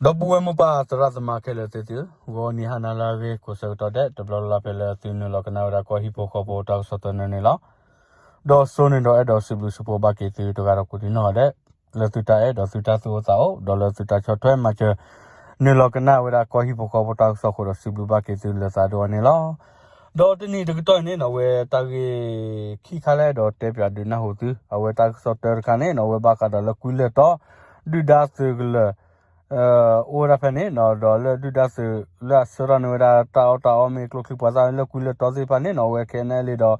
ဒီပုၢ်ဝဲၢ်မိၢ်ပၢ်သရၣ်သမါခဲလၢာ်သ့ၣ်သုဧၢ, ဂီၤနံၤဟါနၤလၢအဂ့ၤ ကိးဆၢကတီၢ်ဒဲး တဘျီလၢ်လၢ်ဖဲလၢသုနုာ်လီၤကနၣ်ဝဲဒၣ်ကီၢ်ဟံၣ်ဖိဃီဖိတၢ်ကစီၣ်တနၢၤန့ၣ်လီၤ. ဒီးစိန့ၣ်ဒီးအဲၣ်ဒိးစံးဘျုးစံးဖှိၣ်ဘၣ်က့ၤသုတဂၤဒီးကိးဒံနီၢ်ဂၤဒဲး လၢသုတၢ်အဲၣ်ဒီးသုတၢ်သူၣ်အိၣ်သးအိၣ် ဒီးလၢသုတၢ်ဆီၣ်ထွဲမၤစၢၤ နုာ်လီၤကနၣ်ဝဲဒၣ်ကီၢ်ဟံၣ်ဖိဃီဖိတၢ်ကစီၣ်အဃိဒီးစံးဘျုးဘၣ်က့ၤသုလၢသးဒိၣ်အီၤန့ၣ်လီၤ. ဒီးတနံၤတကတီၢ်အံၤန့ၣ်နီၣ် အဝဲတၢ်ဂ့ၢ်ခံခါလၢအဲၣ်ဒိးတဲပၠးဒုးနၢ်ဟူသု အဝဲတၢ်ကစီၣ်တၢတခါန့ၣ်နီၣ် အဝဲဘၣ်ဃးဒီးလၢကွံလၢၢ်တီ ဒုၣ်ဒါသုးကလၢၤ အိၣ်ဝဲဒၣ်ဖဲန့ၣ်နီၣ် ဒီးလၢဒုၣ်ဒါသုးလၢအဆှၢထီၣ်န့ၢ်ဝဲဒၣ်တၢ်အီၣ်တၢ်အီမ့ၢ်ကျိချံမျိာ်သၣ်လၢကွံလၢၢ်တီသ့ၣ်တဖၣ်န့ၣ်နီၣ် အဝဲ ခဲအံၤန့ၣ်လံဒီး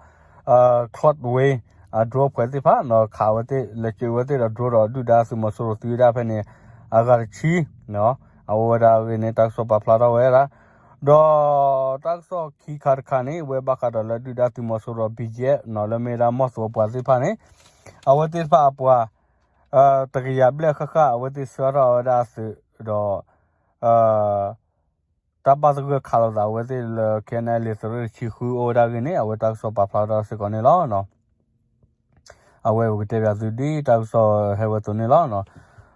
Cloudwave အdroneအဖှဲးသ့ၣ်တဖၣ်နီၣ် ခးဝဲသ့ၣ် လဲၤစၢၤဝဲသ့ၣ်ဒီးdroneဒီးဒုၣ်ဒါသုးမီၤစိရိၤသံဝဲဒၣ်ဖဲန့ၣ် အဂၤတဆံ အဝဲဒၣ်အဂ့ၢ်န့ၣ် တၢ်ကစီၣ်ပာ်ဖျါထီၣ်ဝဲဒၣ် ဒီးတၢ်ကစီၣ်ခံခါတခါန့ၣ် အဝဲဘၣ်ဃးဒီးလၢဒုၣ်ဒါသုးမီၤစိရိၤ ဘံယဲၢ်နီၣ် လၢမ့ၢ်ဝဲဒၣ်မီၢ်သိးအပှၤသ့ၣ်တဖၣ်န့ၣ် အဝဲသ့ၣ်တဖၣ်အပှၤ တကယၤဘျဲၣ်ဃၣ်ဃၣ် အဝဲသ့ၣ်ဆှၢထီၣ်ဝဲဒၣ်အသုးဒီး တၢ်ဘၣ်သဂၢၢ်ခးလိာ်သးအဝဲသ့ၣ်လၢ ခဲအံၤန့ၣ်လံ သုးရ့ၣ်တဆံဃုအိၣ်ဝဲဒၣ်အဂ့ၢ်န့ၣ် အဝဲတၢ်ကစီၣ်ပာ်ဖျါထီၣ်စ့ၢ်ကီးန့ၣ်လီၤ. အဝဲပကတဲပၠးသုဒ်တၢ်ကစီၣ်ဟဲဝဲအသိးန့ၣ်လီၤ.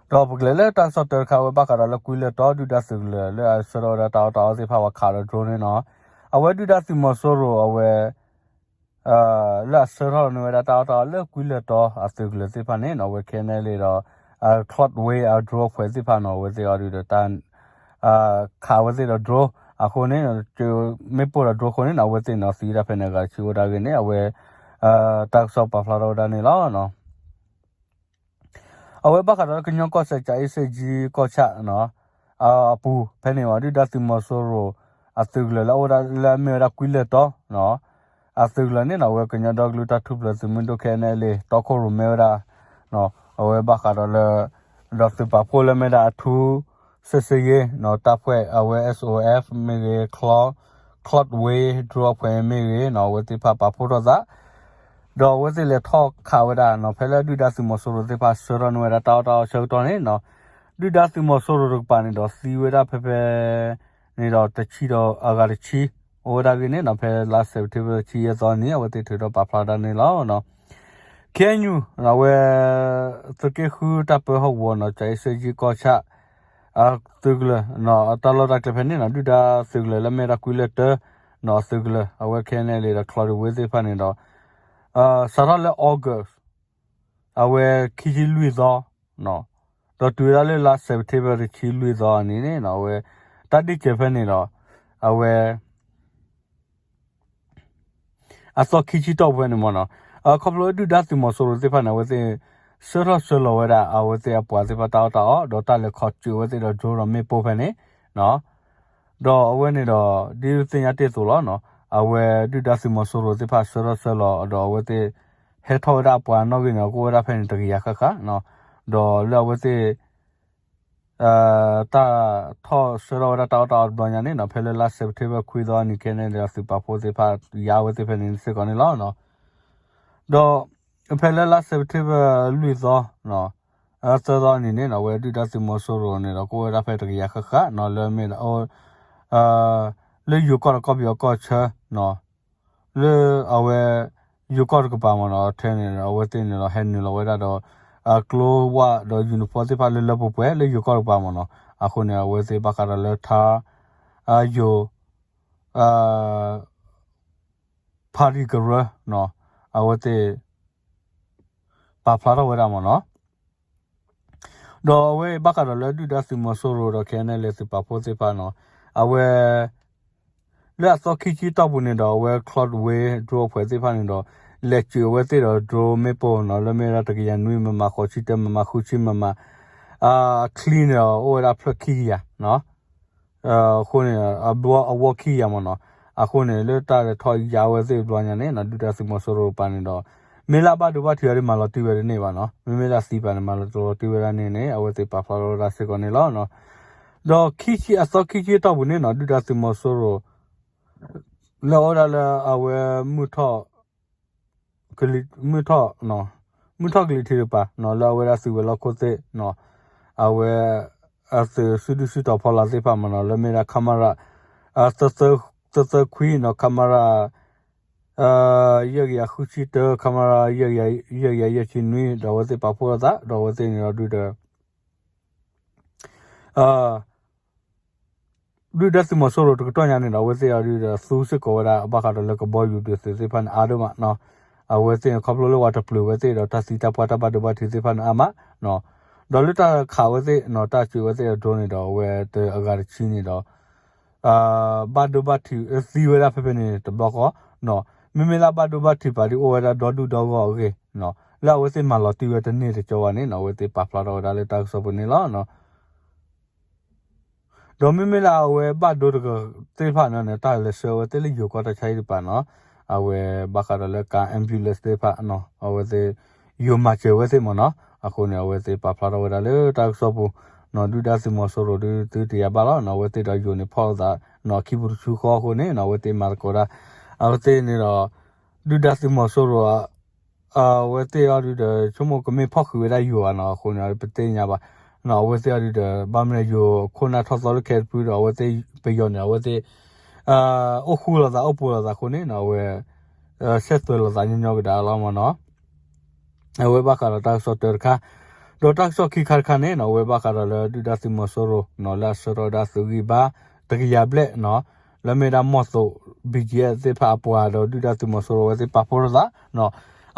ဒီးပကလဲၤလၢတၢ်ကစီၣ်တၢတခါ အဝဲဘၣ်ဃးဒီးလၢကွံလၢၢ်တီဒုၣ်ဒါသုးကလၢၤလၢအဆှၢထီၣ်ဝဲဒၣ်တၢ်အီၣ်တၢ်အီသ့ၣ်တဖၣ် ပှၤခးဒီးdroneန့ၣ်နီၤ, အဝဲဒုၣ်ဒါသုးမီၤစိရိၤအဝဲ လၢအဆှၢထီၣ်န့ၢ်ဝဲဒၣ်တၢ်အီၣ်တၢ်အီလၢကွံလၢၢ်တီအသုးကလၢၤသ့ၣ်တဖၣ်န့ၣ်နီၤ, အဝဲခဲအံၤန့ၣ်လံဒီး Cloudwave အdroneအဖှဲးသ့ၣ်တဖၣ်နီၤ, အဝဲသ့ၣ်အီၤဒုးဒီးတၢ် ခးဝဲသ့ၣ်ဒီးdroneအဃိန့ၣ် မ့ၣ်ပိၢ်ဒီးdroneအဃိန့ၣ်နီၤ, အဝဲသ့ၣ်န့ၣ်သံဝဲဒၣ်ဖဲန့ၣ် အဂၤတဆံအိၣ်ဒၣ်အဂ့ၢ်န့ၣ် အဝဲ တၢ်ကစီၣ်ပာ်ဖျါထီၣ်ဝဲဒၣ်န့ၣ်လီၤ. အဝဲဘၣ်ဃးဒီးလၢကညီကီၢ်စဲၣ် ကၠၤအ့စ့ကၠံကီၢ်ဆၣ် အပူၤဖဲန့ၣ် ဒုၣ်ဒါသုးမီၤစိရိၤ အသုးကလၢၤလၢအအိၣ်ဝဲဒၣ် လၢအမ့ၢ်ဝဲဒၣ်ကွံလၢၢ်တီ အသုးကလၢၤန့ၣ်နီၤ, အဝဲကညီဒီကလုာ်တၢ်ထူၣ်ဖျဲးသုးမုၢ်ဒိၣ် ခဲအံၤန့ၣ်လံ တီခိၣ်ရိၣ်မဲဝဲဒၣ် အဝဲဘၣ်ဃးဒီးလၢ ဒီးသုးပာ်ဖှိၣ်လၢမ့ၢ်ဒၣ်အထူ စစ်ဆင်ရေး တၢ်ဖှဲး အဝဲ S O F မ့ၢ်ဂ့ၤ Cloudwave drone အဖှဲးမ့ၢ်ဂ့ၤနီၤ, အဝဲသ့ၣ်တဖၣ်ပာ်ဖှိၣ်ထီၣ်သး ဒီးအဝဲသ့ၣ်လဲၤထီၣ်ခးဝဲဒၣ်နီၤ, ဖဲလၢဒုၣ်ဒါသုးမီၤစိရိၤသ့ၣ်တဖၣ်ဆှၢထီၣ်န့ၢ်ဝဲဒၣ်တၢ်အီၣ်တၢ်အီဆၢကတီၢ်န့ၣ်နီၤ, ဒုၣ်ဒါသုးမီၤစိရိၤတကပၤန့ၣ်ဒီးသံဝဲဒၣ်ဖဲဖဲ န့ၣ်ဒီးတဆံဒီးအဂၤတဆံ အိၣ်ဝဲဒၣ်အဂ့ၢ်န့ၣ်နီၤ, ဖဲလါစဲးပထ့ဘၢၣ်တဆံယဲၢ်သီန့ၣ် အဝဲသ့ၣ်ထုးထီၣ်ပာ်ဖျါဝဲဒၣ်န့ၣ်လီၤ. K N U အဝဲ သုးက့ဃုတၢ်ပၢဟီၣ်ကဝီၤနီၤ, ကၠၤအ့စ့ကၠံကီၢ်ဆၣ် သုးကလၢၤ တၢ်လီၢ်တၢ်ကျဲဖဲန့ၣ်နီၤ, ဒုၣ်ဒါသုးကလၢၤလၢမ့ၢ်ဒၣ်ကွံလၢၢ်တီနီၤ, သုးကလၢၤ အဝဲခဲအံၤန့ၣ်လံဒီး Cloudwave သ့ၣ်တဖၣ်န့ၣ်ဒီး စးထီၣ်လၢ August အဝဲခံဆံလွံၢ်သီ ဒီးတုၤဝဲဒၣ်လၢလါစဲးပထ့ဘၢၣ်တဆံလွံၢ်သီအနံၤန့ၣ်နီၤ, အဝဲ တၢ်ဒ့ၣ်စၢၤဖဲန့ၣ်ဒီး အဝဲ အသီခံဆံတီၢ်ပူၤဖဲန့ၣ်မ့ၢ်နီၤ, ခီဖျိဒုၣ်ဒါသုးမီၤစိရိၤသ့ၣ်တဖၣ်န့ၣ် အဝဲသ့ၣ် ဆှၢထီၣ်ဆှၢလီၤဝဲဒၣ် အဝဲသ့ၣ်အပှၤသ့ၣ်တဖၣ်တၢ်အီၣ်တၢ်အီ ဒီးတၢ်လဲၤခီစၢၤဝဲသ့ၣ်ဒီး drone ဒီးမ့ၣ်ပိၢ်ဖဲန့ၣ် ဒီးအဝဲန့ၣ်ဒီး ဒ်သ့ၣ်ညါတ့ၢ်အသိးလီၤနီၤ, အဝဲဒုၣ်ဒါသုးမီၤစိရိၤသ့ၣ်တဖၣ်ဆှၢထီၣ်ဆှၢလီၤ ဒီးအဝဲသ့ၣ် ဟဲထီၣ်ဝဲဒၣ်အပှၤနီၣ်ဂံၢ်န့ၣ် ကအိၣ်ဝဲဒၣ်ဖဲန့ၣ်တကယၤဃၣ်ဃၣ်နီၤ, ဒီးလၢအဝဲသ့ၣ် တၢ်ထီၣ်ဆှၢထီၣ်ဝဲဒၣ်တၢ်အီၣ်တၢ်အီတဘျီညါန့ၣ်နီၤ, ဖဲလၢလါစဲးပထ့ဘၢၣ်ခွံသီအနံၤခဲအံၤန့ၣ်ဒီး သုးပာ်ဖှိၣ်သ့ၣ်တဖၣ်ယါဝဲသ့ၣ်ဖဲန့ၣ်စ့ၢ်ကီးန့ၣ်လီၤ. ဒီးဖဲလၢလါစဲးပထ့ဘၢၣ်လွံၢ်သီ သၢသီအနံၤန့ၣ်နီၤ, အဝဲဒုၣ်ဒါသုးမီၤစိရိၤန့ၣ်ဒီး ကအိၣ်ဝဲဒၣ်ဖဲတကယၤဃၣ်ဃၣ်နီၤ, လၢမ့ၢ် လၢယိၤကီၢ်ဒီးကီၢ်ပယီၤကီၢ်ဆၢနီၤ, လၢအဝဲ ယိၤကီၢ်တကပၤမ့ၢ်နီၤ, ထဲန့ၣ် အဝဲသ့ၣ်န့ၣ်ဒီး ဟဲနုာ်လီၤဝဲဒၣ်ဒီး ကျိဝၣ်ဒီး uniform သ့ၣ်တဖၣ်လၢလၢပှဲၤပှဲၤ လၢယိၤကီၢ်တကပၤမ့ၢ်နီၤ, အဃိန့ၣ် အဝဲသ့ၣ်ဘၣ်ဃးဒီးလၢထါ ယိၤ ဖါတံၢ်ကရၢ အဝဲသ့ၣ် ပာ်ဖျါထီၣ်ဝဲဒၣ်မ့ၢ်နီၤ. ဒီးအဝဲဘၣ်ဃးဒီးလၢဒုၣ်ဒါသုးမီၤစိရိၤဒီး ခဲအံၤန့ၣ်လံသုးပာ်ဖှိၣ်သ့ၣ်တဖၣ်နီၤ, အဝဲ လၢအသီခံဆံတီၢ်ပူၤန့ၣ်ဒီး အဝဲ Cloudwave drone အဖှဲးသ့ၣ်တဖၣ်န့ၣ်ဒီး လဲၤစၢၤအဝဲသ့ၣ်ဒီး drone မ့ၣ်ပိၢ်နီၤ, လၢမ့ၢ်ဝဲဒၣ်တကယၤနွံ MM ဃိးဆံတၢ MM ဃုဆံ MM အချံန့ၣ်ဒီး အိၣ်ဝဲဒၣ်ဖျၢၣ်ခံကယၤ အဃိန့ၣ် အဘျီအဝီခံကယၤမ့ၢ်နီၤ, အဃိန့ၣ် လၢတၢ်လဲၤထီၣ်ယါဝဲသ့ၣ်တဘျီညါန့ၣ်နီၤ, ဒုၣ်ဒါသုးမီၤစိရိၤတကပၤန့ၣ်ဒီး မ့ၢ်လၢအဘၣ်ဒိဘၣ်ထံးအီၤဒီး မၤလီၤတံၢ်ဝဲတန့ၢ်ဘၣ်နီၤ, မ့မ့ၢ်လၢအသံပၤန့ၣ် မၤလီၤတံၢ်ဝဲဒၣ်န့ၣ်န့ၣ် အဝဲသ့ၣ်ပာ်ဖျါထီၣ်ဝဲဒၣ်စ့ၢ်ကီးန့ၣ်လီၤ. ဒီးခံဆံ အသီခံဆံတီၢ်ပူၤန့ၣ်နီၤ, ဒုၣ်ဒါသုးမီၤစိရိၤ လၢအအိၣ်ဒၣ်လၢအဝဲ မုၢ်ထီၣ် ကလံၤ မုၢ်ထီၣ် မုၢ်ထီၣ်ကလံၤထံးတကပၤနီၤ, လၢအဝဲဒၣ်သုးဝဲၤလီၢ်ခိၣ်သ့ၣ်နီၤ, အဝဲ အသုးစုဒုၣ်စုတီၤဖီလာ်သ့ၣ်တဖၣ်မ့ၢ်နီၤ, လၢမ့ၢ်ဒၣ် ခမရ သၢသၢခွံနီၤ, ခမရ ယဲၢ်ကယၤဃုဆံတၢ, ခမရ ယဲၢ်ကယၤယဲၢ်ဆံနွံ, ဒီးအဝဲသ့ၣ်ပာ်ဖှိၣ်ထီၣ်သး ဒီးအဝဲသ့ၣ်န့ၣ်ဒီးဒုးဒီး အ ဒုၣ်ဒါသုးမီၤစိရိၤတကတီၢ်ညါန့ၣ်ဒီး အဝဲသ့ၣ်အီၤဒုးဒီးသူစ့ၢ်ကီးဝဲဒၣ် ဘၣ်ဃးဒီးလၢကဘီယူၤဒုးသုးသ့ၣ်တဖၣ်န့ၣ်အါဒိၣ်မးနီၤ. အဝဲသ့ၣ်န့ၣ်ခီဖျိလၢဝဲတပျုာ်ဝဲသ့ၣ်ဒီးတၢ်သံတၢ်ပှၢ်တၢ်ဘၣ်ဒိဘၣ်ထံးသ့ၣ်တဖၣ်န့ၣ်အါမးနီၤ. ဒီးလၢတၢ်ခးဝဲသ့ၣ်နီၤ တၢ်စၢၤဝဲသ့ၣ်အဒိန့ၣ်ဒီး အဝဲတအဂၤတဆံန့ၣ်ဒီး ဘၣ်ဒိဘၣ်ထံးသံဝဲဒၣ်ဖဲဖဲန့ၣ်တဘျီဃီနီၤ. မ့မ့ၢ်လၢဘၣ်ဒိဘၣ်ထံးပာ်ဒုးအိၣ်ဝဲဒၣ်ဒီဒူၣ်ဒီဂီၢ်အဂ့ၢ်နီၤ လၢအဝဲသ့ၣ်မၤလီၤတံၢ်ဝဲတန့ၢ်တကီဘၣ်န့ၣ်နီၤ အဝဲသ့ၣ်ပာ်ဖျါထီၣ်ဝဲဒၣ်လၢတၢ်ကစီၣ်ပူၤန့ၣ်လီၤ. ဒီးမ့မ့ၢ်လၢအဝဲဘၣ်ဒိတကသ့ၣ်တဖၣ်န့ၣ် တၢ်လဲၤဆှၢဝဲသ့ၣ်လၢယိၤကီၢ်တၢ်ဆါဟံၣ်တကပၤနီၤ, အဝဲဘၣ်ဃးဒီးလၢကါ ambulance သ့ၣ်တဖၣ်နီၤ အဝဲသ့ၣ် ယိၤမၤစၢၤဝဲသ့ၣ်မ့ၢ်နီၤ, အဃိန့ၣ် အဝဲသ့ၣ်ပာ်ဖျါထီၣ်ဝဲဒၣ်လၢတၢ်ကစီၣ်ပူၤနီၤ, ဒုၣ်ဒါသုးမီၤစိရိၤဒုးသုတယၤဘၣ်လီၤနီၤ, အဝဲသ့ၣ်ဒီးယိၤန့ၣ်ဖီၣ်လိာ်သးနီၤ ခံပူၤတဆူဃီအဃိန့ၣ်နီၤ အဝဲသ့ၣ်မၤသကိးတၢ်, အဝဲသ့ၣ်န့ၣ်ဒီး ဒုၣ်ဒါသုးမီၤစိရိၤ အဝဲသ့ၣ်အီၤဒုးဒီး ဆိကမိၣ်ကမ့ၢ်ဖီၣ်ဃံးဝဲဒၣ်ယိၤဧါနီၤ, အဃိန့ၣ် ပသ့ၣ်ညါဘၣ်နီၤ, အဝဲသ့ၣ်အီၤဒုးဒီး ဘၣ်မနုၤယိၤခိၣ်နၢ်ထီၣ်သီလၢခဲတဖုဒီး အဝဲသ့ၣ်ပယီၤန့ၣ် အဝဲသ့ၣ် အိၣ်ဃူလိာ်သးအိၣ်ပူၤလိာ်သးအဃိန့ၣ်နီၤ အဝဲ ဆဲးသွဲးလိာ်သးညီညီကဒါလီၤမ့ၢ်နီၤ. အဝဲဘၣ်ဃးဒီးတၢ်ကစီၣ်တၢတခါ, ဒီးတၢ်ကစီၣ်ခံခါတခါန့ၣ်နီၤ အဝဲဘၣ်ဃးဒီးလၢဒုၣ်ဒါသုးမီၤစိရိၤနီၤ လၢအဆှၢထီၣ်ဝဲဒၣ်သုးဂံၢ်ဘါ တကယၤဘျဲၣ်နီၤ, လၢမ့ၢ်ဒၣ်မီၢ်သိး ဘံၣ်ကၠံအ့ၣ် သ့ၣ်တဖၣ်အပှၤဒီးဒုၣ်ဒါသုးမီၤစိရိၤအဝဲသ့ၣ်ပာ်ဖှိၣ်ထီၣ်သးနီၤ,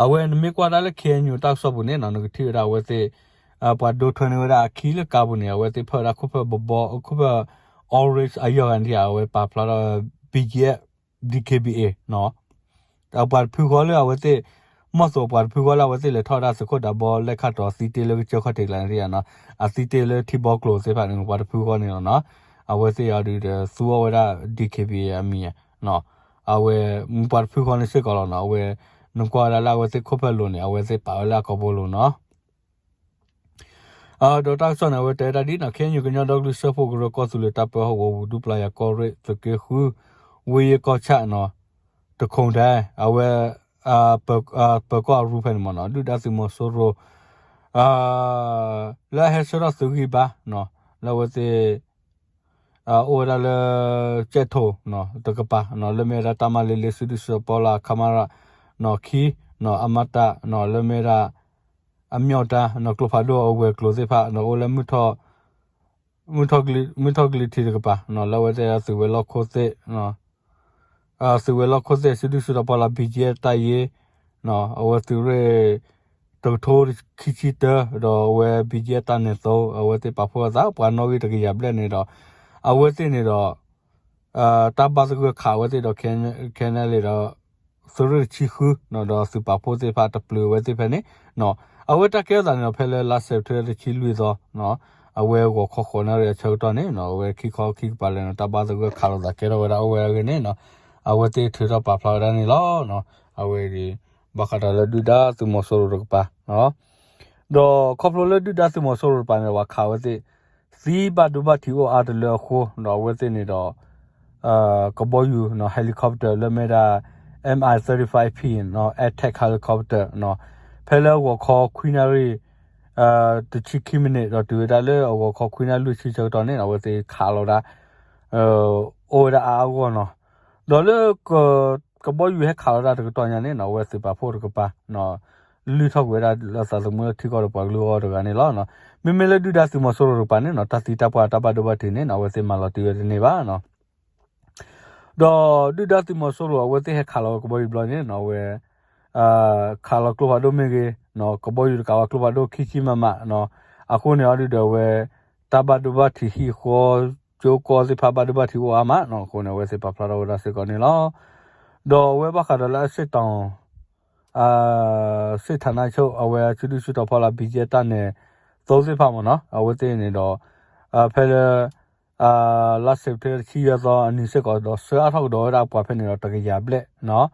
အဝဲနမ့ၢ်ကွၢ်ဒၣ်လၢ ခ့ၣ်အဲၣ်ယူၣ် တၢ်ကစီၣ်ပူၤန့ၣ်နီၤ နကထံၣ်ဝဲဒၣ်အဝဲသ့ၣ် ပှၤဒိထွဲန့ၢ်ဝဲဒၣ်အခံလၢကါပူၤန့ၣ် အဝဲသ့ၣ်ဖၢၣ်ဝဲဒၣ်ခိၣ်ဖၢၣ်ဘီဘီ ခိၣ်ဖၢၣ် orange အယီၢ်ဂၤန့ၣ် အဝဲပာ်ဖျါထီၣ် ဘံၣ်ကၠံအ့ၣ် ဒီး ခ့ၣ်ဘံၣ်အ့ၣ်နီၤ, အပှၤတဖုဃီလၢအဝဲသ့ၣ် မီၢ်သိးပှၤတဖုဃီလၢအဝဲသ့ၣ်လဲၤထီၣ်ဝဲဒၣ်သုးခိၣ်ဒးဘီ လဲၣ်ခၣ်တီၤသံတ့ၢ်လၢကစၢၢ်ခီၣ်ထံးကျါန့ၣ်ဧါနီၤ, အသံတ့ၢ်လၢထံဘီကျိၤသ့ၣ်တဖၣ်န့ၣ် ပှၤတဖုဃီန့ၣ်လီၤနီၤ, အဝဲသ့ၣ်အီၤဒုးဒီးသူအီၤဝဲဒၣ် ဒံၣ်ခ့ၣ်ဘံၣ်အ့ၣ် အမံၤနီၤ, အဝဲမ့ၢ်ပှၤတဖုဃီန့ၣ်စ့ၢ်ကီးလီၤနီၤ, အဝဲ နကွၢ်ဝဲဒၣ်လၢအဝဲသ့ၣ်ခိၣ်ဖၢၣ်လိၤန့ၣ် အဝဲသ့ၣ်ပာ်ဝဲလၢအကိာ်ဘိလိၤနီၤ. ဒီးတၢ်ကစီၣ်န့ၣ် အဝဲတဲဝဲဒၣ်ဒ်နီၤ ခ့ၣ်အဲၣ်ယူၣ် ကညီဒီကလုာ်စၢဖှိၣ်ကရၢ ကီၢ်သူလ့ၤတၢ်ပၢဟီၣ်ကဝီၤပူၤ ဒူပျၤယၤကီၢ်ရ့ၣ် သုးက့ဃု ဝ့ၢ်ယဲၢ်ကီၢ်ဆၣ်နီၤ, တခိၣ်ဒဲး အဝဲ ပၢၤကီၢ်အရူဖဲန့ၣ်မ့ၢ်နီၤ ဒုၣ်ဒါသုးမီၤစိရိၤ လၢအဟဲဆှၢထီၣ်သုးဂံၢ်ဘါနီၤ လၢအဝဲသ့ၣ် အိၣ်ဝဲဒၣ်လၢ ကဲးထိၣ်နီၤ တကပၤနီၤ လၢမ့ၢ်ဝဲဒၣ်တၢ်မၤလ့လ့ စုဒုၣ်စုတီၤဖီလာ် ခမရ နီၤ ခံနီၤ အမတနီၤ လၢမ့ၢ်ဝဲဒၣ် အမၠီၣ်တၢ်နီၤ ကျိဖးဒိၣ်အဝဲၤကျိၤသ့ၣ်တဖၣ်နီၤ အိၣ်လၢ မုၢ်ထီၣ်ကလံၤထံးတကပၤ လၢအဝဲသ့ၣ်သုးဝဲၤလီၢ်ခိၣ်သ့ၣ် သုးဝဲၤလီၢ်ခိၣ်သ့ၣ် စုဒုၣ်စုတီၤဖီလာ် ဘံၣ်ကၠံအ့ၣ် တၢ်ယ့ အဝဲသုးရ့ၣ် တကထိခံဆံတၢ ဒီးအဝဲ ဘံၣ်ကၠံအ့ၣ် တၢ်နဲၣ်သိ အဝဲသ့ၣ်ပာ်ဖှိၣ်အသး ပှၤနီၣ်ဂံၢ်တကယၤဘျဲၣ်န့ၣ်ဒီး အဝဲသ့ၣ်န့ၣ်ဒီး တၢ်ဘၣ်သဂၢၢ်ခးအဝဲသ့ၣ်ဒီး ခဲန့ၣ်လံဒီး သုးရ့ၣ်တဆံဃုနီၤ ဒီးသုးပာ်ဖှိၣ်သ့ၣ်တဖၣ်တပျုာ်အဝဲသ့ၣ်ဖဲန့ၣ်နီၤ အဝဲတၢ်ကဲထီၣ်သးန့ၣ်ဒီး ဖဲလၢလါစဲးပထ့ဘၢၣ် တဆံလွံၢ်သီနီၤ အဝဲဂီၤခီဃိးနၣ်ရံၣ်အဆၢကတီၢ်န့ၣ်နီၤ အဝဲခံခီခံကပၤလဲၣ်နီၤ တၢ်ဘၣ်သဂၢၢ်ခးလိာ်သးကဲထီၣ်ဝဲဒၣ်အိၣ်ဝဲအဂ့ၢ်န့ၣ်နီၤ အဝဲသ့ၣ်ထုးထီၣ်ပာ်ဖျါဝဲဒၣ်န့ၣ်လီၤ. အဝဲ ဘၣ်ဃးဒီးလၢဒုၣ်ဒါသုးမီၤစိရိၤတကပၤ ဒီးခီဖျိလၢဒုၣ်ဒါသုးမီၤစိရိၤတကပၤန့ၣ် ပှၤခးဝဲသ့ၣ် သံဘၣ်ဒိဘၣ်ထံးအိၣ်အါတလၢအဃိ ဒီးအဝဲသ့ၣ်န့ၣ်ဒီး ကဘီယူၤနီၤ helicopter လၢမ့ၢ်ဒၣ် M I thirty-five P နီၤ attack helicopter နီၤ ဖဲလၢအဂီၤခီခွံနၣ်ရံၣ် တဆံခံမံးနံး ဒီးတုၤဝဲဒၣ်လၢအဂီၤခီခွံနၣ်ရံၣ်လွံၢ်ဆံဆၢကတီၢ်န့ၣ် အဝဲသ့ၣ်ခးလီၤဒၣ် အိၣ်ဝဲဒၣ်အါအါဂီၢ်ဂီၢ်နီၤ ဒီးလၢ ကဘီယူၤဟဲခးလီၤဒၣ်တကတီၢ်ညါန့ၣ်နီၤ အဝဲသုးပာ်ဖှိၣ်တကပၤ လုၢ်ထီၣ်ကွံာ်ဝဲဒၣ်လၢသးသမူလၢထံကီၢ်ဒီးပှၤကလုာ်အဂီၢ်တဂၤန့ၣ်လီၤ. မ့မ့ၢ်လၢဒုၣ်ဒါသုးမီၤစိရိၤတကပၤန့ၣ်နီၤ တၢ်သံတၢ်ပှၢ်တၢ်ဘၣ်ဒိဘၣ်ထံးန့ၣ်နီၤ အဝဲသ့ၣ်မၤလီၤတံၢ်ဝဲတန့ၢ်ဘၣ်နီၤ ဒီးဒုၣ်ဒါသုးမီၤစိရိၤအဝဲသ့ၣ်ဟဲခးလီၤကဘီယူၤတဘျီန့ၣ်နီၤ အဝဲ ခးလီၤကျိဖးဒိၣ်မ့ၢ်ဂ့ၤ ကဘီယူၤတကးဘၣ်ကျိဖးဒိၣ်ခံဆံ မမ နီၤ အဃိန့ၣ်အီၤဒုးဒီးအဝဲ တၢ်ဘၣ်ဒိဘၣ်ထံးဟံၣ်ဃီ ကၠိကီသ့ၣ်တဖၣ်ဘၣ်ဒိဘၣ်ထံးအိၣ်အါမးနီၤ အဃိန့ၣ် အဝဲသ့ၣ်ပာ်ဖျါထီၣ်ဝဲဒၣ်စ့ၢ်ကီးန့ၣ်လီၤ. ဒီးအဝဲဘၣ်ဃးဒီးလၢအစ့ၣ်တီၤ စ့ၣ်ထၣ်နၢဆိ အဝဲစုဒုၣ်စုတီၤဖီလာ် ဘံၣ်ကၠံအ့ တၢ်နဲၣ်သိသ့ၣ်တဖၣ်မ့ၢ်နီၤ အဝဲသ့ၣ်န့ၣ်ဒီး ဖဲလၢ လါစဲးပထ့ဘၢၣ် တဆံယဲၢ်သီ အနံၤစ့ၢ်ကီးဒီး ဆှၢအါထီၣ်ကဒီးဝဲဒၣ်ပှၤဖဲန့ၣ်ဒီးတကယၤဘျဲၣ်နီၤ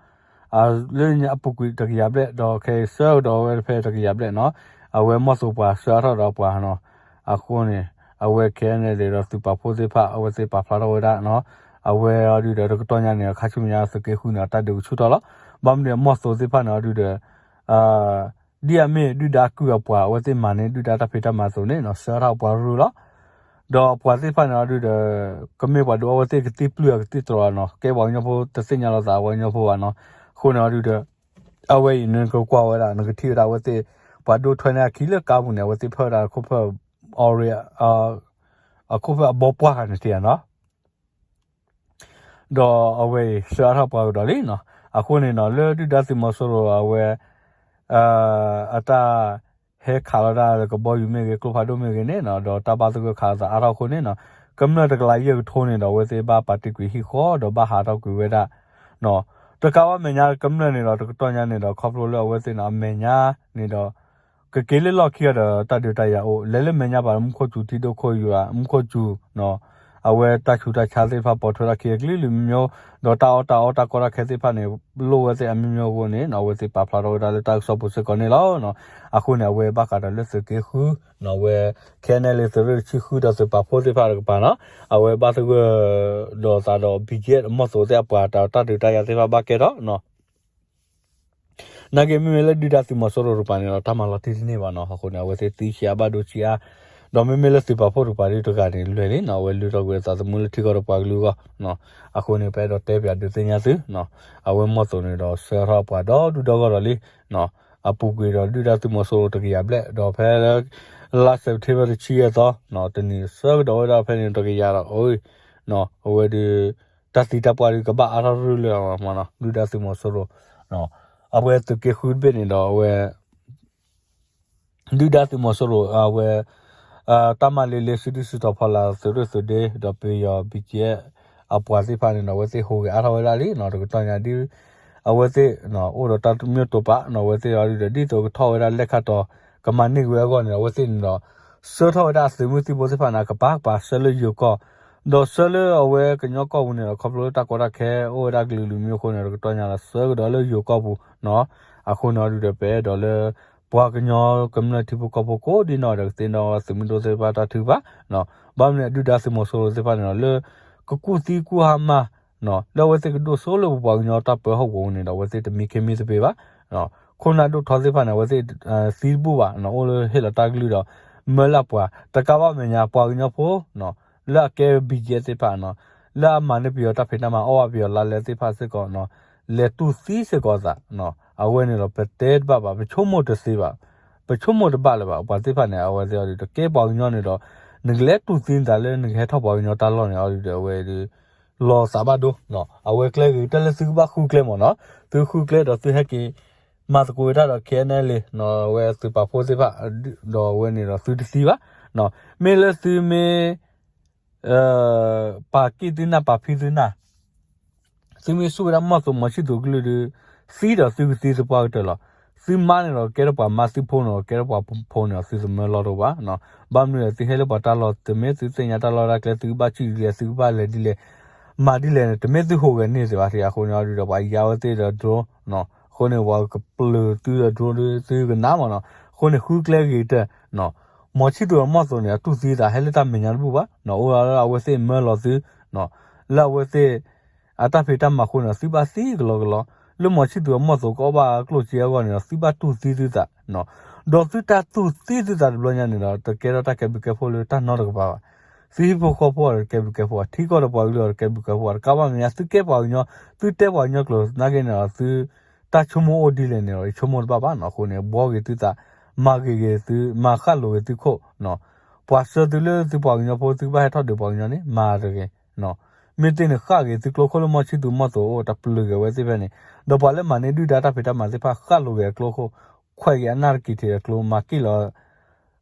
လၢညါအပူၤကွံာ်တကယၤဘျဲၣ် ဒီးခဲအံၤဆှၢကဒီးဝဲဖဲတကယၤဘျဲၣ်နီၤ အဝဲမီၢ်သိးပှၤဆှၢအါထီၣ်ဒီးပှၤနီၤ အဃိန့ၣ် အဝဲခဲအံၤန့ၣ်ဒီးသုးပာ်ဖှိၣ်သ့ၣ်တဖၣ် အဝဲသ့ၣ်ပာ်ဖျါထီၣ်ဝဲဒၣ်နီၤ အဝဲအီၤဒုးဒီးတကတီၢ်ညါန့ၣ် ခါဆူမဲာ်ညါသုးက့ဃုန့ၣ် အတၢ်ဒုးကဆူၣ်ထီၣ်လီၤ ဘၣ်မနုၤမီၢ်သိးသ့ၣ်တဖၣ်န့ၣ်အီၤဒုးဒီး ဒ်အမ့ၢ်ဒုၣ်ဒါအကုၢ်အပှၤ အဝဲသ့ၣ်မၤန့ၢ်ဒုၣ်ဒါတၢ်ဖံးတၢ်မၤအသိးန့ၣ်နီၤ ဆှၢထီၣ်ပှၤရုၢ်လီၤ ဒီးပှၤသ့ၣ်တဖၣ်န့ၣ်အီၤဒုးဒီး ကမ့ၢ်ပှၤဒုးအဝဲသ့ၣ်ကသံပျုၢ်အကသံတြီၤနီၤ ကဲပှၤကညီဖိတသ့ၣ်ညါလိာ်သးပှၤကညီဖိဘၣ်နီၤ အဃိန့ၣ်အီၤဒုးဒီး အဝဲအံၤနကကွၢ်ဝဲဒၣ် နကထံၣ်ဝဲဒၣ်အဝဲသ့ၣ် ပှၤဒိထွဲန့ၢ်အခံလၢကါပူၤန့ၣ် အဝဲသ့ၣ်ဖၢၣ်ဝဲဒၣ်ခိၣ်ဖၢၣ် orange အခိၣ်ဖၢၣ်အဘီပှၢ်ဂၤန့ၣ်တ့ၢ်နီၤ ဒီးအဝဲအံၤ ဆှၢအါထီၣ်ပှၤကဒီးလံနီၤ. အဃိန့ၣ်နီၤ လၢဒုၣ်ဒါသုးမီၤစိရိၤအဝဲ အတၢ် ဟဲခးလီၤတၢ်လၢကဘီယူၤမ့ၢ်ဂ့ၤ ကျိဖးဒိၣ်မ့ၢ်ဂ့ၤန့ၣ်နီၤ ဒီးတၢ်ဘၣ်သဂၢၢ်ခးလိာ်သးအါထီၣ်အဃိန့ၣ်နီၤ ကမျၢၢ်တကလးယဲၢ်ကထိန့ၣ်ဒီး အဝဲသ့ၣ်ဘၣ်ပာ်တ့ၢ်ကွံာ်ဟံၣ်ဃီ ဒီးဘၣ်ဟးထီၣ်ကွံာ်ဝဲဒၣ် တကးဘၣ်မဲာ်ညါကမျၢၢ်န့ၣ်ဒီး တကတီၢ်ညါန့ၣ်ဒီး ခီဖျိလၢအဝဲသ့ၣ်န့ၣ် အမဲာ်ညါန့ၣ်ဒီး ကက့ၤလၢလီၢ်ခံအီၤဒီးတၢ်ဒုးတၢ်ယၤအိၣ် လဲၤလၢမဲာ်ညါဘၣ် မူခိၣ်စူၤထံဒိၣ်ခိၣ်ယွၤ မူခိၣ်စူၤ အဝဲတၢ်ဆူးတၢ်ဆါသ့ၣ်တဖၣ်ပိာ်ထွဲထီၣ်ခံအကလုာ်လုာ်မံၤမံၤ ဒီးတၢ်အီၣ်တၢ်အီတၢ်ကီတၢ်ခဲသ့ၣ်တဖၣ်န့ၣ် လိၣ်ဝဲသ့ၣ်အမံၤမံၤအဃိန့ၣ် အဝဲသ့ၣ်ပာ်ဖျါထီၣ်ဝဲဒၣ်လၢတၢ်ကစီၣ်ပူၤစ့ၢ်ကီးန့ၣ်လီၤ. အဃိန့ၣ် အဝဲဘၣ်ဃးဒီးလၢသုးက့ဃု အဝဲ ခဲနဲလံ သုးရ့ၣ်တဆံဃုဒီးသုးပာ်ဖှိၣ်သ့ၣ်တဖၣ်တကပၤနီၤ အဝဲဘၣ်သဂၢၢ်ဒီးသးဒီး ဘံၣ်ကၠ့ အမီၢ်သိးသ့ၣ်အပှၤတၢ်ဒုးတၢ်ယၤသ့ၣ်တဖၣ်ဘၣ်ကဲထီၣ် နာ်က့မ့မ့ၢ်လၢဒုၣ်ဒါသုးမီၤစိရိၤတကပၤန့ၣ်ဒီး တၢ်မၤလီၤတံၢ်တန့ၢ်ဘၣ်နီၤ. အဃိန့ၣ် အဝဲသ့ၣ်သံဆံးအါဘၣ်ဒိဆံးအါ, ဒီးမ့မ့ၢ်လၢသုးပာ်ဖှိၣ်တကပၤဒ်တဂၤန့ၣ် လွဲၢ်လံနီၤ, အဝဲလုၢ်ထီၣ်ကွံာ်အသးသမူလၢထံကီၢ်ဒီးပှၤကလုာ်အဂီၢ်, အဃိန့ၣ် ပအဲၣ်ဒိးတဲပၠးဒုးသ့ၣ်ညါသု, အဝဲမီၢ်သိးန့ၣ်ဒီးဆှၢထီၣ်ပှၤဒီဒူၣ်ဒီဂီၢ်ဒီးလံ, အပူၤကွံာ်ဒီးဒုၣ်ဒါသုးမီၤစိရိၤတကယၤဘျဲၣ်, ဒီးဖဲလၢ လါစဲးပထ့ဘၢၣ် တဆံယဲၢ်သီ, တနံၤဆၢကဒီးဝဲဒၣ်ဖဲန့ၣ်တကယၤဒီး အဝဲဒုး တၢ်သံတၢ်ပှၢ်ဒုးကဘၣ်အါထီၣ်ရူၢ်လၢအီၤမးနီၤ, ဒုၣ်ဒါသုးမီၤစိရိၤ, အဝဲသုးက့ဃုတဘ့ၣ်န့ၣ်ဒီး အဝဲ ဒုၣ်ဒါသုးမီၤစိရိၤ အဝဲ တၢ်မၤလ့လ့စုဒုၣ်စုတီၤဖီလာ်သုးရ့ၣ်သုးဒ့ ဒီးပယီၤ ဘံၣ်ကၠ့ အပှၤသ့ၣ်တဖၣ်န့ၣ်ဒီး အဝဲသ့ၣ်ဟူးဂဲၤအါထီၣ်ဝဲဒၣ်လံနီၤ, တကတီၢ်ညါဒ် အဝဲသ့ၣ် အိၣ်ဒီးတၢ်တမံၤတိာ်ပာ်နီၤ, အဝဲသ့ၣ်အီၤဒုးဒီး ဒ်သိးကထီၣ်ဝဲဒၣ်လဲၣ်ခါတီၤ ကမၤန့ၢ်က့ၤဝဲအဂီၢ်န့ၣ်ဒီး အဝဲသ့ၣ်န့ၣ်ဒီး ဆှၢထီၣ်ဝဲဒၣ်အသုးမုၢ်သံၣ်ဘိသ့ၣ်တဖၣ်န့ၣ် အကပၤကပၤဆှၢလၢယိၤကီၢ်, ဒီးဆှၢလၢအဝဲကညီကီၢ်ပူၤန့ၣ်ဒီး ခီဖျိလၢတၢ်ကီတၢ်ခဲအိၣ်ဝဲဒၣ်ကလုာ်ကလုာ်မံၤအဃိန့ၣ်ဒီး တကတီၢ်ညါဒီး ဆှၢကဒီးလၢယိၤကီၢ်ပူၤနီၤ, အဃိန့ၣ်အီၤဒုးဒီး ပအဲၣ်ဒိးလၢ ပှၤကညီကမျၢၢ်ထံဖိကီၢ်ဖိကိးဒ်နီၢ်ဒီး ကသ့ၣ်နီၣ်ဝဲသုးမုၢ်ဒိၣ်သ့ၣ်တဖၣ်တၢ်ထုကဖၣ်, ဘၣ်မနုၤဒုၣ်ဒါသုးမီၤစိရိၤသ့ၣ်တဖၣ်န့ၣ်ဒီး လၢကကူၣ်သံကူၣ်ဟါမၢ် လၢအဝဲသ့ၣ်ကဒိၣ်စိလၢပပှၤကညီတၢ်ပၢဟီၣ်ကဝီၤပူၤန့ၣ်ဒီး အဝဲသ့ၣ်တမံခ့မံသပ့ၤဘၣ်, ခိၣ်နၢ်ဒိၣ်ထီသ့ၣ်တဖၣ်န့ၣ် အဝဲသ့ၣ်သံတဘူၣ်ဘၣ်, အိၣ်လၢဟ့ၣ်လီၤတၢ်ကလုၢ်ဒီး မၢလၢပှၤ တကးဘၣ်မဲာ်ညါ ပှၤကညီဖိ လၢအကဲ ဘံၣ်ကၠ့ သ့ၣ်တဖၣ်နီၤ, လၢအမၤန့ၢ်ပယီၤတၢ်ဖံးတၢ်မၤ အီၣ်ဘၣ်ပယီၤလါလဲသ့ၣ်တဖၣ်စ့ၢ်ကီးနီၤ, လဲၤတူၢ်သံစ့ၢ်ကီးအသး, အဝဲန့ၣ်ဒီး ပတဲတဘၣ်ဘၣ်, ပဆိကမိၣ်တသ့ဘၣ်, ပဆိကမိၣ်တဘၣ်လၢၤဘၣ်, ပှၤသ့ၣ်တဖၣ်န့ၣ် အဝဲသ့ၣ်အီၤဒုး တကဲပှၤကညီန့ၣ်ဒီး နကလဲၤတူၢ်သံနသးလၢနကဟဲထီၣ်ပှၤကညီတၢ်လီၢ်န့ၣ် အီၤဒုးဒီး အဝဲဒုး လီၤသးဘၣ်ဒိ, အဝဲကျဲဂ့ၤကတၢၢ်လၢသုကဘၣ်ဃုကျဲမ့ၢ်နီၤ, သုဃုကျဲဒီးသုဟဲက့ၤ မၤသကိးဝဲဒၣ်ဒီး ခဲနဲလံ အဝဲသုးပာ်ဖှိၣ်သ့ၣ်တဖၣ် ဒီးအဝဲန့ၣ်ဒီးသုတသံဘၣ်, မ့ၢ်လၢသုမ့ၢ် ပာ်က့ၣ်သုနၢ်ပာ်ဖံးသုနၢ် သုမ့ၢ်ဆူၣ်ဝဲဒၣ်မီၢ်သိးမီၤဆံၣ်သူးကလုၢ်ဒီး သံဒီးသုကသံသပှၢ်ကတၢၢ်လီၤ. သုမါန့ၣ်ဒီးကဲထီၣ်ပှၤမါ, သုဖိန့ၣ်ဒီးကဲထီၣ်ပှၤဖိန့ၣ်ဒီး သုသမၢလီၢ်တအိၣ်ဘၣ်, ဘၣ်မနုၤလဲၣ် သုဟဲလၢပှၤတၢ်လီၢ် တမ့ၢ်သုသ့ၣ်ညါတၢ်လီၢ်တၢ်ကျဲ သုကဘၣ်စံၣ်ဒ်လဲၣ် သုကဘၣ်လဲၤဒ်လဲၣ် မၤဒ်လဲၣ်န့ၣ် တမ့ၢ်သုဟူးဂဲၤန့ၢ်သ့ဘၣ်, အဃိန့ၣ်အီၤဒုးဒီး ပှၤယါဝဲသ့ၣ်ဒီး drone အဃိန့ၣ် ပှၤကပျုၤသုဒီး drone ဒီး သုကနၣ်မ့ၢ်နီၤ, အဃိန့ၣ် ဃုကျဲဂ့ၤကတၢၢ် မီၤဆံၣ်သူးဒီးမီၢ်သိးန့ၣ် အတူၢ်သံသးဟဲလၢတၢ်မဲာ်ညါတဘူၣ်ဘၣ်, အိၣ်လၢအဝဲသ့ၣ်မၢလီၤသု လၢအဝဲသ့ၣ် အတၢ်ဖံးတၢ်မၤအဃိန့ၣ် သုဘၣ်သံကလီကလီ, လၢမီၤဆံၣ်သူးအမီၢ်သိးကအီၣ်ဘၣ်ကျိၣ်စ့အဂီၢ်န့ၣ်ဒီး သုဘၣ်တူၢ်သံသုသး, ဒီးသုတၢ်တူၢ်သံသုသးတဘျီညါန့ၣ်ဒီး တကဲထီၣ်တၢ်ကဲဘျုးကဲဖှိၣ်လၢတၢ်နီတကပၤဘၣ်, သုဟံၣ်ဖိဃီဖိအီၤဒီးတကဲဘျုးကဲဖှိၣ်ဘၣ်, ထံကီၢ်ဒီးပှၤကလုာ်အီၤတကဲဘျုးကဲဖှိၣ်ဘၣ်, တကးဘၣ်မဲာ်ညါ သုကဲပှၤကညီ, သုတဲပှၤကညီကျိာ်နာ်က့န့ၣ်ဒီး သု တၢ်ဆိကမိၣ်အိၣ်ဒ်လဲၣ်န့ၣ်ဒီး ယဆိကမိၣ်တဘၣ်ဘၣ်နီၤ, အဃိန့ၣ် ဘှီဂ့ၤသုသး, မၤဂ့ၤဂ့ၤသု, မၤဃၣ်လိၤဂ့ၤသုခိၣ်, ပှၤဆှၢသုလၢသုပှၤကညီဖိ သုကဘၣ်ဟဲထီၣ်ဒုးပှၤကညီန့ၣ် မၤတဂ့ၤ, မ့ၢ်သ့န့ၣ် ဃၣ်ဂ့ၤသုကျိခိၣ်လၢမီၤဆံၣ်သူးမီၢ်သိးအိၣ်တပျုၤဂ့ၤဝဲသ့ၣ်ဖဲန့ၣ်, ဒီးပှၤလၢမၤန့ၢ်ဒုၣ်ဒါတၢ်ဖံးတၢ်မၤသ့ၣ်တဖၣ် ဃၣ်လိၤဂ့ၤအကျိခိၣ်, ခွဲးဂ့ၤအနၢ်တကံၤထံးအကျိ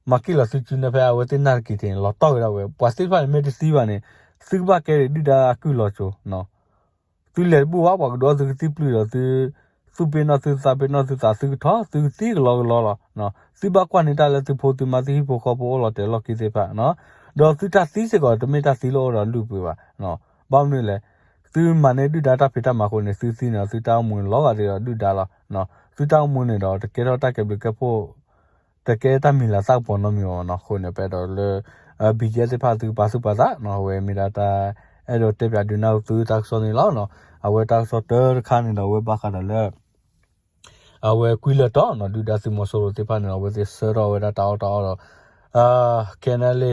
မၤက့ၣ်လီၤသုစုန့ၣ် ဖဲအဝဲသ့ၣ်နၢ်တကံၤထံးန့ၣ် လီၤတီၢ်က့ၤဒၣ်ဝဲ, ပှၤသ့ၣ်တဖၣ်န့ၣ်မ့ၢ်တသံဘၣ်န့ၣ် သုကဘၣ်ကဲဒုၣ်ဒါအကုၢ်လီၤစိၤ သုလဲၤတဘူၣ်ဘၣ် ပှၤကဒုးအီၣ်သုကသံၣ်ပျုၢ်ဒီးသု, သူၣ်ပ့ၤနီၣ်သုသးပ့ၤနီၣ်သုသး သုကထီၣ် သုကသံကလီကလီလီၤ. သုဘၣ်ကွၢ်န့ၢ်တၢ်လၢသုဖိသုမါသုဟံၣ်ဖိဃီဖိအိၣ်လီၤတဲာ်လီၢ်ခံသ့ၣ်တဖၣ်, ဒီးသုတၢ်သံစ့ၢ်ကီး တမ့ၢ်တၢ်သံလၢအိၣ်ဒီးလုၢ်ပှ့ၤဘၣ်. ဘၣ်မနုၤလဲၣ်, သုမၤန့ၢ်ဒုၣ်ဒါတၢ်ဖံးတၢ်မၤအဃိန့ၣ် သုသံန့ၣ်ဒီး သုတၢ်အိၣ်မူန့ၣ်လီၤဂာ်ဒ်ဒီးဒုၣ်ဒါလီၤ. သုတၢ်အိၣ်မူန့ၣ်ဒီး တကဲထီၣ်တၢ်ကဲဘျုးကဲဖှိၣ် တကဲတၢ်မံၤလၤသၣ်ကပီၤနီတမံၤဘၣ်နီၤ. အဃိန့ၣ် ပအဲၣ်ဒိးလၢ ဘံၣ်ကၠဲသ့ၣ်တဖၣ် သုကပာ်သူၣ်ပာ်သးနီၤ, အဝဲမ့ၢ်ဒၣ်တၢ်အဲၣ်ဒိးတဲပၠးဒုးနၢ်ဟူသုတၢ်ကစီၣ်န့ၣ်လီၤနီၤ. အဝဲတၢ်ကစီၣ်တၢတခါန့ၣ်ဒီး အဝဲဘၣ်ဃးဒီးလၢ အဝဲကွံာ်လၢာ်တီၤနီၤ, ဒုၣ်ဒါသုးမီၤစိရိၤသ့ၣ်တဖၣ်န့ၣ်ဒီး အဝဲသ့ၣ်ဆှၢထီၣ်ဝဲဒၣ်တၢ်အီၣ်တၢ်အီဒီး ခဲနဲလံ ဒီ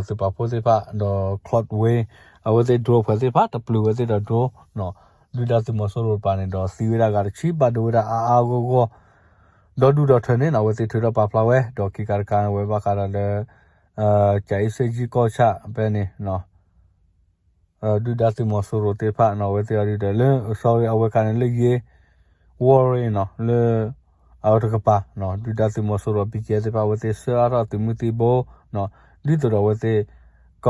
းသုးပာ်ဖှိၣ်သ့ၣ်တဖၣ် ဒီး Cloud Wing အဝဲသ့ၣ် drone ဖှဲးသ့ၣ်တဖၣ် တပျုာ်ဝဲသ့ၣ်ဒီး drone နီၤ. ဒုၣ်ဒါသုးမီၤစိရိၤတပၤန့ၣ်ဒီး သံဝဲဒၣ်ဂၤတဆံ ဘၣ်ဒိဝဲဒၣ်အါအါဂီၢ်ဂီၢ် ဒီဒူၣ်ဒီထၢန့ၣ်နီၤ, အဝဲသ့ၣ်ထုးထီၣ်ပာ်ဖျါဝဲ, ဒီးခံခါတခါန့ၣ် အဝဲဘၣ်ဃးဒီးလၢ ကၠၤအ့စ့ၣ်ကီၢ်ဆၣ်ဖဲန့ၣ်နီၤ, ဒုၣ်ဒါသုးမီၤစိရိၤသ့ၣ်တဖၣ်နီၤ အဝဲသ့ၣ်အီၤဒ်ဒီးလၢ sorry အဝဲခါန့ၣ်လၢယ့ ဝီရ့နီၤ လၢ အဝဲတကပၤ ဒုၣ်ဒါသုးမီၤစိရိၤ ပံကဲသ့ၣ်တဖၣ် အဝဲသ့ၣ်ဆှၢအါထီၣ်သုးမုၢ်သံၣ်ဘိ ဒ်သိးဒီးအဝဲသ့ၣ် က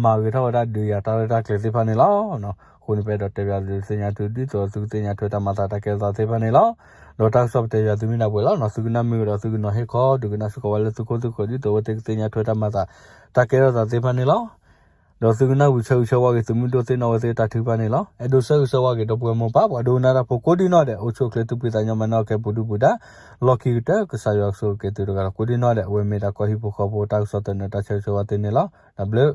မၤဂ့ၤထီၣ်ဝဲဒၣ်ဒုးယၤတၢ်ရဲၣ်တၢ်ကျဲၤသ့ၣ်တဖၣ်န့ၣ်လီၤ. အဃိန့ၣ် ပအဲၣ်ဒိးတဲဘၣ်သုသ့ၣ်ညါသု ဒ်သိးသုကသ့ၣ်ညါထွဲတၢ်မၤသးတၢ်ကဲထီၣ်သးသ့ၣ်တဖၣ်န့ၣ်လီၤ. ဒီးတၢ်ကစီၣ်ပတဲဘၣ်သုမ့ၢ်ဒၣ်ပှဲၤလီၤနီၤ သုကနၣ်မ့ၢ်ဝဲဒီးသုကနီၤဟ့ၣ်ခီ ဒုးကနၣ်စ့ၢ်ကီးဝဲလၢသုခိၣ်သုဃၢၤ ဒ်သိးအဝဲသ့ၣ်ကသ့ၣ်ညါထွဲတၢ်မၤသး တၢ်ကဲထီၣ်သးသ့ၣ်တဖၣ်န့ၣ်လီၤ. ဒီးသုကနၣ်ဝံၤဆၢဂ့ၤဆၢဝါက့ၤ သုးမုၢ်ဒိၣ်သ့ၣ်နီၣ်ဝဲသ့ၣ်တၢ်ထုကဖၣ်န့ၣ်လီၤ. အဲၣ်ဒိးဆၢဂ့ၤဆၢဝါက့ၤ ဒီပုၢ်ဝဲၢ်မိၢ်ပၢ် ပှၤဒိကနၣ်တၢ်ဖိကိးဒံနီၢ်ဒဲး အိၣ်ဆူၣ်အိၣ်ချ့သူၣ်ဖှံသးညီမၤနၢၤအီၤကဲပူၤဒုပူၤဒါ လီၢ်ခံကတၢၢ် ကစၢ်ယွၤကဆိၣ်ဂ့ၤက့ၤသုတဂၤဒီးကိးဒံနီၢ်ဒဲး အဝဲမ့ၢ်တၢ်ကီဟံၣ်ဖိဃီဖိတၢ်ကစီၣ်သန့တၢ်ဆၢဂ့ၤဆၢဝါသ့န့ၣ်လီၤ. တၢ်ဘျုး